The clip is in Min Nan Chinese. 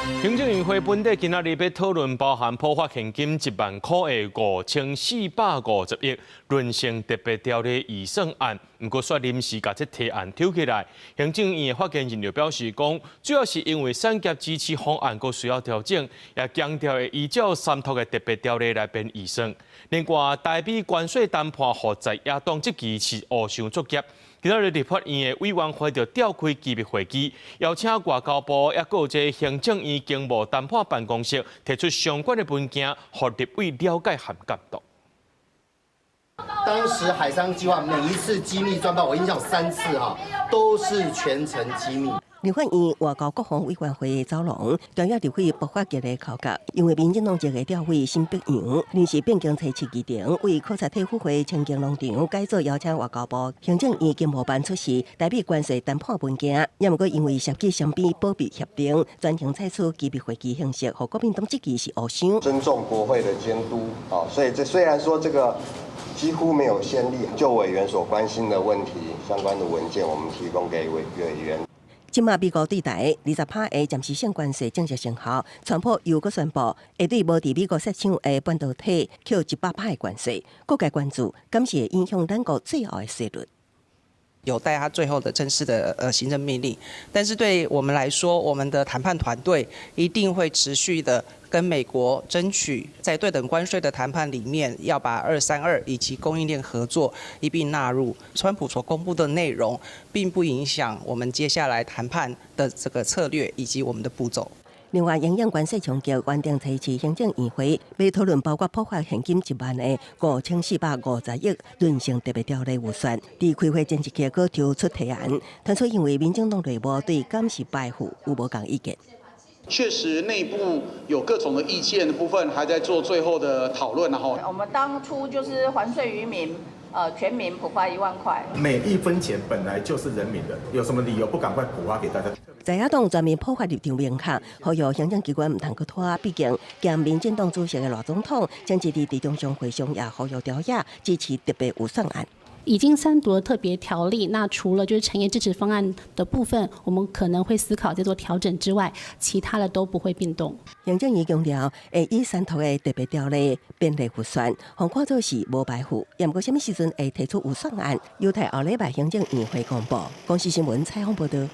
行政院會本底今仔日欲討論包含普發現金1萬箍的5450億閏性特別條例預算案，毋過煞臨時共這提案抽起來。行政院的發言人就表示講，主要是因為產業支持方案閣需要調整，也強調會依照三讀的特別條例來編預算。另外，台美關稅談判予在野黨質疑是烏箱作業。今仔日立法院的委員會就召開機密會議，邀請外交部抑閣有這行政院經貿談判辦公室提出相關的文件，予立委了解和監督。當時海商計劃每一次機密專報，我印象三次哈，都是全程機密。立法院外交國防委員會走廊，朝野立委爆發激烈口角，因為民進黨籍的召委沈伯洋臨時變更提出議程，為考察退輔會清境農場改做邀請外交部行政院經貿辦出示台美關稅談判文件，也毋過因為涉及雙邊保密協定，全程採取機密會議形式，予國民黨質疑是烏箱。尊重國會的監督啊，所以這雖然說這個幾乎沒有先例，就委員所關心的問題相關的文件，我們提供給委員。這馬美國對台20趴的暫時性關稅正式生效，川普又閣宣布會對無佇美國設廠的半導體扣100趴的關稅，各界關注，敢是會影響咱國最後的稅率。有待他最後的正式的行政命令，但是對我們來說，我們的談判團隊一定會持續的跟美國爭取，在對等關稅的談判裡面，要把232以及供應鏈合作一併納入。川普所公布的內容，並不影響我們接下來談判的這個策略以及我們的步驟。另外，營養關稅衝擊原定提起行政院會，欲討論包括普發現金1萬的5450億閏性特別條例預算。佇開會前一刻，閣抽出提案，傳出因為民進黨內部對敢是排付有無仝意見。確實內部有各種的意見的部分，還在做最後的討論。然後，我們當初就是還稅於民，全民普發1萬塊。每一分錢本來就是人民的，有什麼理由不趕快普發給大家？在野黨全面破壞立場明確，呼籲行政機關毋通閣拖。畢竟，兼民進黨主席的賴總統，前一日佇中常會上也呼籲朝野支持特別預算案。已經三讀了特別條例，那除了就是產業支持方案的部分，我們可能會思考再做調整之外，其他的都不會變動。行政院強調，會以三讀的特別條例編列預算，予看做是無排付。也毋過，啥物時陣會提出預算案，有待後禮拜行政院會公布。公視新聞採訪報道。